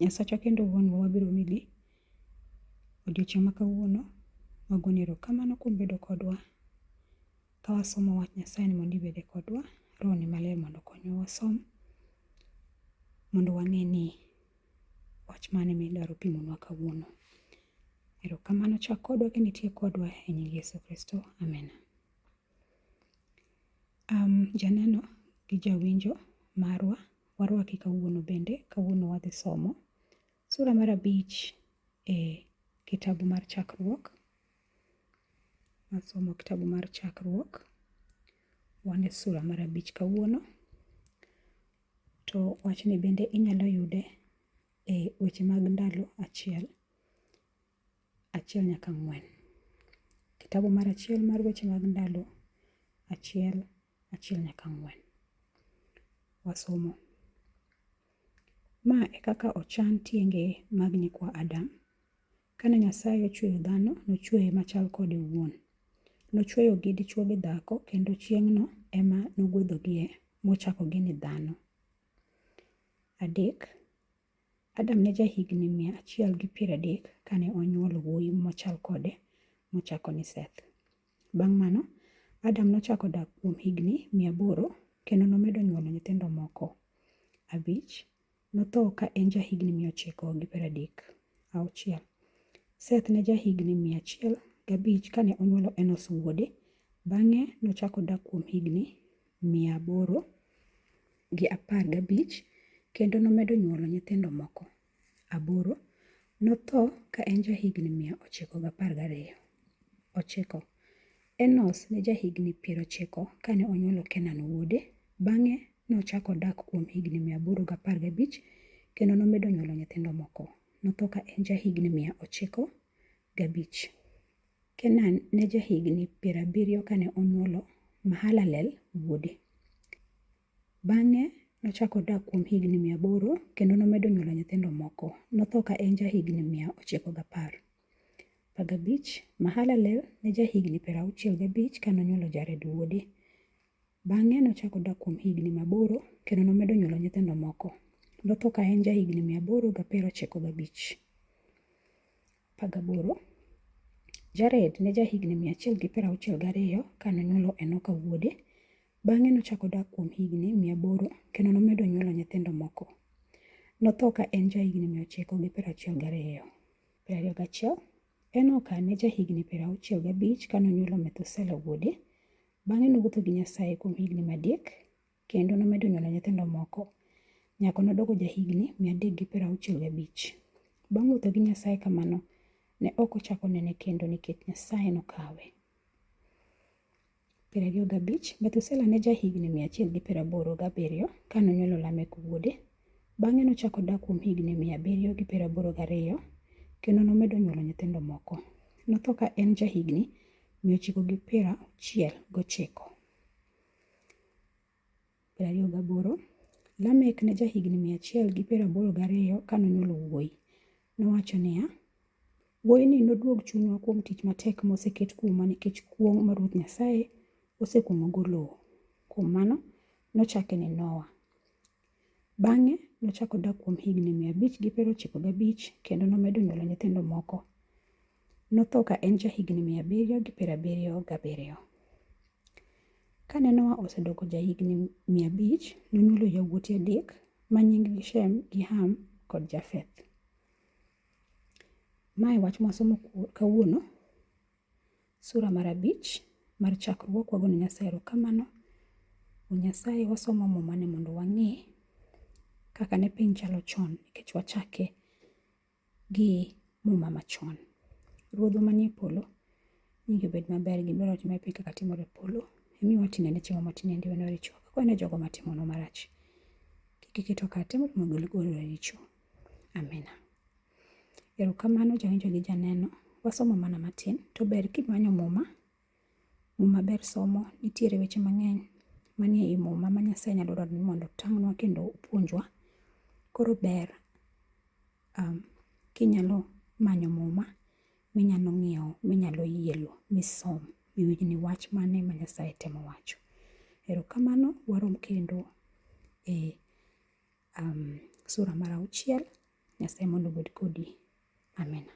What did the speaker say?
Nyasachwa kendo Wuonwa wabiro mili odiochieng' ma kawuono. Wagoni erokamano kuom bedo kodwa ka wasomo wach Nyasaye ni mondo ibede kodwa. Roho ni maler mondo okonywa wasom mondo wang'e ni wach mane midwaro pimonwa kawuono. Erokamano chak kodwa kendo itie kodwa e nying Yesu Kristo. Amen. Janeno gi jawinjo marwa warwaki kawuono bende. Kawuono wadhi somo sura mar 5 e kitabu mar Chakruok. Wasomo kitabu mar Chakruok. Wan e sura mar 5 kawuono. To wachni bende inyalo yude e weche mag ndalo 1, 1 nyaka 4. Kitabu mar 1 mar weche mag ndalo 1, 1 nyaka 4. Wasomo. Ma e kaka ochan tienge mag nyikwa Adam. Kane Nyasaye ochweyo dhano, nochweye machal kode owuon. Nochweyogi dichwo gi dhako kendo chieng'no ema nogwedhogie mochakogi ni dhano. 3. Adam ne jahigni 130 kane onyuolo wuoyi machal kode mochako ni Seth. Bang' mano, Adam nochako dak kuom higni 800 kendo nomedo nyuolo nyithindo moko. 5. Notho ka en jahigni 930. 6. Seth ne jahigni 105 kane onyuolo Enos wuode. Bang'e nochako dak kuom higni 815 kendo nomedo nyuolo nyithindo moko. 8. Notho ka en jahigni 912. 9. Enos ne jahigni 90 kane onyuolo Kenan wuode. Bang'e nochako dak kuom higni 815 kendo nomedo nyuolo nyithindo moko. Notho ka en jahigni 905. Kenan ne jahigni 70 kane onyuolo Mahalalel wuode. Bang'e nochako dak kuom higni 800 kendo nomedo nyuolo nyithindo moko. Notho ka en jahigni 910. 15. Mahalalel ne jahigni 65 kane onyuolo Jared wuode. Bang'e nochako dak kuom higni 800 kendo nomedo nyuolo nyithindo moko. Notho ka en jahigni 895. 18. Jared ne jahigni 162 kane onyuolo Enoka wuode. Bang'e nochako dak kuom higni 800 kendo nomedo nyuolo nyithindo moko. Notho ka en jahigni 962. 21. Enoka ne jahigni 65 kane onyuolo Methusela wuode. Bang'e nowuotho gi Nyasaye kuom higni 3 kendo nomedo nyuolo nyithindo moko. Nyaka nodoko jahigni 365. Bang' wuotho gi Nyasaye kamano, ne ok ochako nene kendo nikech Nyasaye nokawe. 25. Methusela ne jahigni 187 kane onyuolo Lamek wuode. Bang'e nochako dak kuom higni 782 kendo nomedo nyuolo nyithindo moko. Notho ka en jahigni 969. 28. Lamek ne jahigni 182 kane onyuolo wuoyi. Nowacho niya, Wuoyini noduog chunywa kuom tich matek moseket kuomwa nikech kuong' ma Ruoth Nyasaye osekuong'ogo lowo. Kuom mano, nochake ni Nowa. Bang'e nochako dak kuom higni 595 kendo nomedo nyuolo nyithindo moko. Notho ka en jahigni 777. Kane Nowa osedoko jahigni 500, nonyuolo yawuote 3 ma nyinggi Shem gi Ham kod Jafeth. Mae wach mwasomo kawuono, sura mar 5 mar Chakruok. Wagono Nyasaye erokamano. Nyasaye wasomo muma ni mondo wang'e kaka ne piny chalo chon nikech wachake gi muma machon. Ruodhwa manie polo, nyingi obed maber, gima idwaro timore e piny kaka timore e polo. Imiwa tinende chiemo matinende iwenwa richowa kaka wawene jogo matimonwa marach. Kik iketwa kar tem to ogolwa e richo. Amina. Erokamano jawinjo gi janeno, wasomo mana matin to ber kimanyo muma, muma ber somo, nitiere weche mang'eny manie i muma ma Nyasaye nyalo dwaro ni mondo otang'nwa kendo opuonjwa. Koro ber kinyalo manyo muma minyalo ng'iewo, minyalo yielo, misom, miwinj ni wach mane ma Nyasaye temo wacho. Erokamano, warom kendo e sura mar 6. Nyasaye mondo obed kodi. Amina.